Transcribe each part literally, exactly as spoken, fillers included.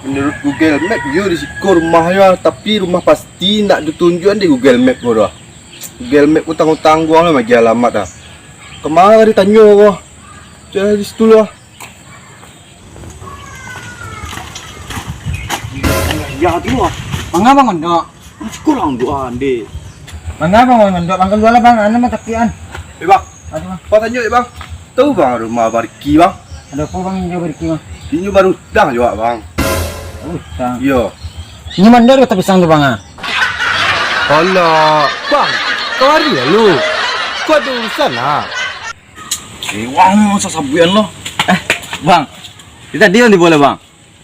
Menurut Google Map, yo di siko rumahnyo, tapi rumah pasti ndak ditunjuakan di Google Map ko doh. Google Map ko tangguang-tangguang lah magi alamat ah. Kama ka ditanyo ko? Cari di situ lah. Ya tu ah. Manga bang mandok? Siko lah mandok ah, Dek. Manga bang mandok? Bang kalua lah bang, anu mah takian. Eh bang, Aduh, bang. Bang tanyo dek bang. Tahu bang rumah Bariki bang? Ado apo bang inyo Bariki bang? Inyo barutang jo awak bang. Barutang? Iyo. Inyo mandor kata pisang tu bang ah? Alah, bang, kamari lah lu. Kau ado urusan lah. Sewang sasabuian lo. Eh, bang. Kita diam di bola bang.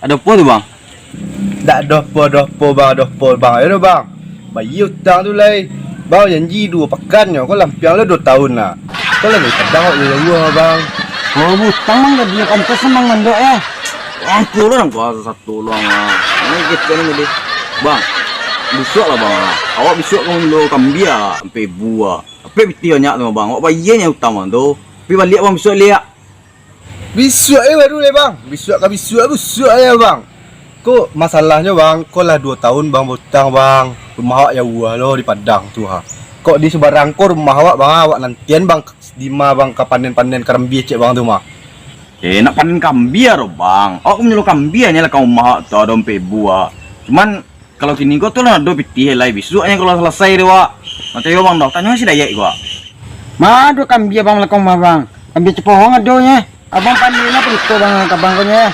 Ado apo tu bang? Dak ado apo, ado apo bang, ado apo bang. Ayo doh bang. Bayia utang tu lai. Bang janji duo pakan nyo, ko lampiang lo duo taun lah. Ko lah dari Padang awak jauah bang. Oh, butang bang jadi pantas bang mandok ya. Angku lo nang kuasa satu lo ah. Ini kecil ni tadi. Bang, bisuak lah bang ah. Awak bisuak ka lo kambia sampai bua. Sampai piti banyak tu bang. Awak bayia nyo utang bang tu. Tapi baliak bang bisuak liak. Bisuak e baru lai bang. Bisuak ka bisuak, bisuak lai bang. Ko masalahnyo bang, ko lah duo taun bang bautang bang. Rumah awak jauah lo di Padang tu ha. Kok di subarang ko rumah awak bang, awak nantian bang dima bang ka panen-panen karambia cek bang tu mah. Eh, nak panen kambia doh bang. Awak ko manyuruah kambia nyo lah ka rumah awak tu ado ampek bua. Cuman Kalau kini ko tu lah ado pitih lai, bisuaknyo kalau salasai tu, Wak. Mato yo bang doh, tanyo si Dayak ko, Wak. Ma ado kambia bang balakang rumah bang? Kambia cipohong adonyo. Abang pandai lah barito bang ka abang ko nyo.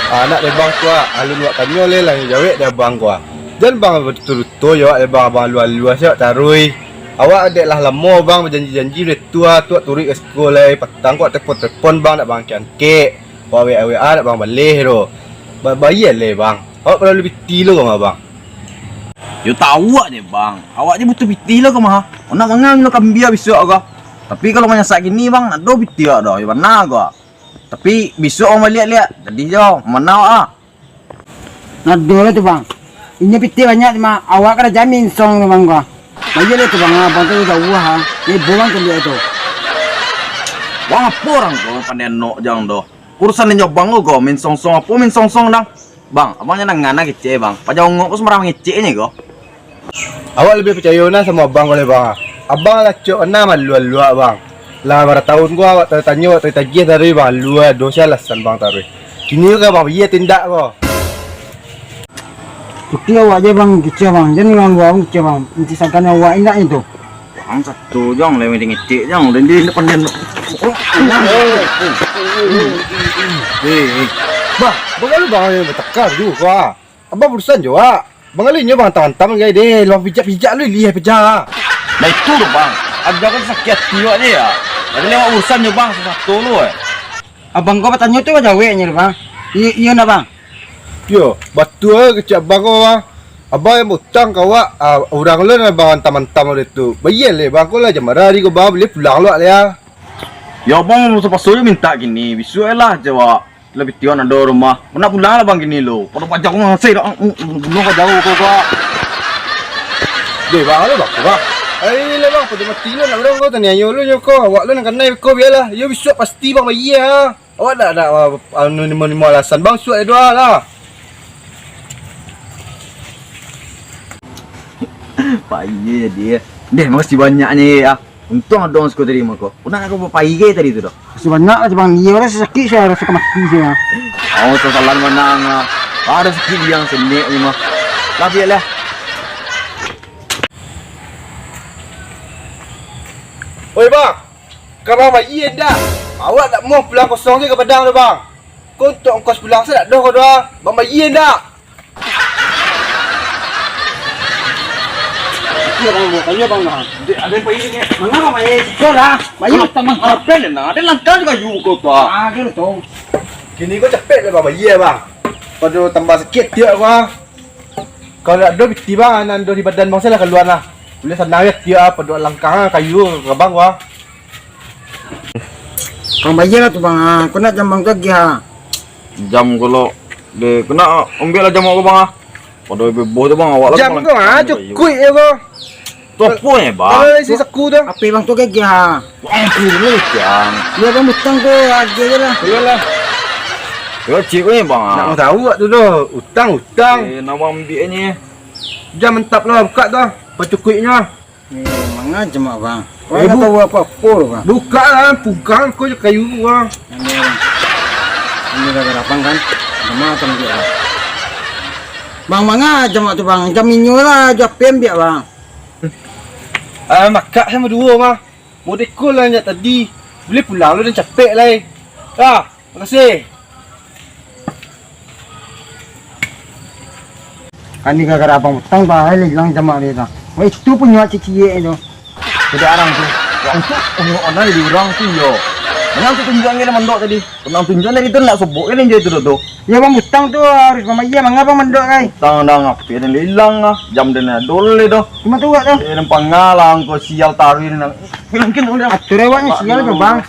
Anak dek bang tu, Wak. Alun wak tanyo lai lah, jawek dek abang ko, Wak. Jan bang baduto-duto jo, Wak, dek bang, abang alua-alua siap taruih. Awak dek lah lamo bang bajanji-janji dek tu, Wak, tu wak turuik ka siko lai, patang ko wak telepon-telepon bang, nak bang angkek-angkek. Wak W A, W A nak bang baleh tu. Ba-, bayia lai bang. Awak paralu pitih lo ka mah, Bang? Yo tau awak je, Bang. Awak je butuh pitih lo ka mah. Nak manga lo kambia bisuak ko. Tapi kalau manyasak kini, Bang, nak ado pitih awak doh. Yo bana ko. Tapi bisuak Bang baliak-liak. Jadi jo, mano awak ah? Nado lah tu, Bang. Inyo pitih banyak tu mah. Awak kan lah jamin song tu, Bang, ko. Bayia lah tu, Bang. Abang tu jauah ah. Ibo Bang caliak tu. Bang, apo urang tu pandai anok jang doh. Urusan inyo Bang ko, ko, main song-song apo, main song-song dang. Bang, abang jan danga nah kecek, Bang. Paja ongok ko sumbarang mangecek nyo ko. Awak labiah picayo nah samo abang ko lai, Bang. Abang lah acok nah malu-aluak, Bang. Lah bara taun ko awak tatanyo, awak tagiah taruih, Bang. Alua doh sia alasan Bang taruih. Kini ko ka Bang bayia tindak ko. Putih awak je, Bang, kicau, Bang. Jan urang lua, Bang, kicau, Bang. Nanti sangkan awak indak itu. Bang, satu jang, lai mending ngecek jang. Dan dia indak pandai. Eh, eh. Bah, bagaimana Bang yang bertekar juga, Wak? Abang urusan je, Wak. Bang, lalu inyo Bang antam-antam, gai deh. Lah pijak-pijak lu, liah pijak. Nah, itu tu, Bang. Aja kan sakit hati awak je, ya. Ada lewat urusan je, Bang, satu-satu lu, eh. Abang ko batanyo tu, jaweknyo, Bang. Iyo, iyo nak, Bang. Yo, batua kecek abang ko, Bang. Abang yang bautang ka awak, ah, urang lo nan abang antam-antam tadi tu. Bayia lai, Bang, ko lah jam bara hari ko, Bang, buliah pulang lo, lai, ah. Yo, abang paso-paso jo mintak kini, bisuak lah, jawab. Lah pitih awak ndak ado rumah. Ko nak pulang lah, Bang, kini lo. Pado paja ko masih dak, mm, mm, bunuh ka jauah ko, Bang. Deh, Bang, lo, Bang, Bang. Ai, lah, Bang, pado mati lo nak urang ko, taniayo lo nyo ko. Awak lo nan kanai ko, bialah. Yo, bisuak pasti, Bang, bayia. Awak dak, dak, ah, anu, nimo-nimo alasan. Bang, suak doa lah. Payah jadi, eh. Deh, makasih banyaknyo, ya. Untung ado urang siko tadi mako. Kok nak aku payi tadi tu doh. Makasih banyak lah, Bang. Iyo lah, sakik saya rasa ka mati saya. Oh, sasalan manang lah. Ada sakik diang senek ni mah. Lah, bialah. Oi, Bang. Ka Bang bayia ndak? Awak dak amuah pulang kosong se ka Padang tu, Bang. Ko untuak ongkos pulang se dak doh ko doh. Bang bayia ndak? Iyo, Bang, Bang. Iyo, Bang, Bang. Dek, ado nan bayia ni. Manga Bang bayia? Iko lah. Bayia utang, Bang. Apo nan ado langkah kayu ko tu? Ah, gitu tu. Kini ko capek lah, Bang, bayia, Bang. Pado tambah sakik tiok ko. Kalau ado pitih, Bang, nan ado di badan Bang, salah kalua lah. Buliah sanang tiok, pado langkah kayu ka Bang ko. Bang, bayia lah tu, Bang. Ah, ko nak jam Bang tu agiah, ah. Jam ko lo, deh, ko nak ambiak lah jam ko, Bang, ah. Pado beboh tu, Bang, awak lah. Jam ko, ah, cukuik yo ko. Tu apo yo, Bang? Kalau isi saku tu. Apo Bang tu agiah, ah? Wah, ampun, Bang. Yo, Bang, butang tu agiah se lah. Iyolah. Yo, cik ni, bang. Nak mau tahu tak tu doh? Utang, utang. Eh, nak bang ambiak ni. Jan mantap lah, buka tu. Pacukuiknyo. Eh, manga jamak, bang. Eh, Wang nak bu- tahu apo-apo lo, bang. Buka lah, pugang ko je kayu tu, bang. Ini, bang. Ini gara-gara abang, kan? Jamak atau ambiak, bang? Bang, manga jamak tu, bang. Jaminyo lah, jo apo ambiak, bang. Eh, makak samo duo, bang. Modeko lah jak tadi. Buliah pulang lo, den capek lai. Ah, makasih. Kan ni gara-gara abang utang, bahai lah ilang jamak dia tu. Wah, itu pun nyuak ciciak itu. Jadi arang tu. Yang tu, oh, mana di urang tu, yo. Mana tu tunjuang dia mandok tadi? Tenang tunjuang tadi tu nak sobok kan dia tu, tu. Ya, bang utang tu harus mamayia, manga bang mandok, kai? Utang dah ngapain dan hilang ah. Jam dan adol le doh. Cuma tu buat tu. Eh, nampak ngalang kau sial taruh ni. Mungkin udah. Atur awaknya sial tu, bang.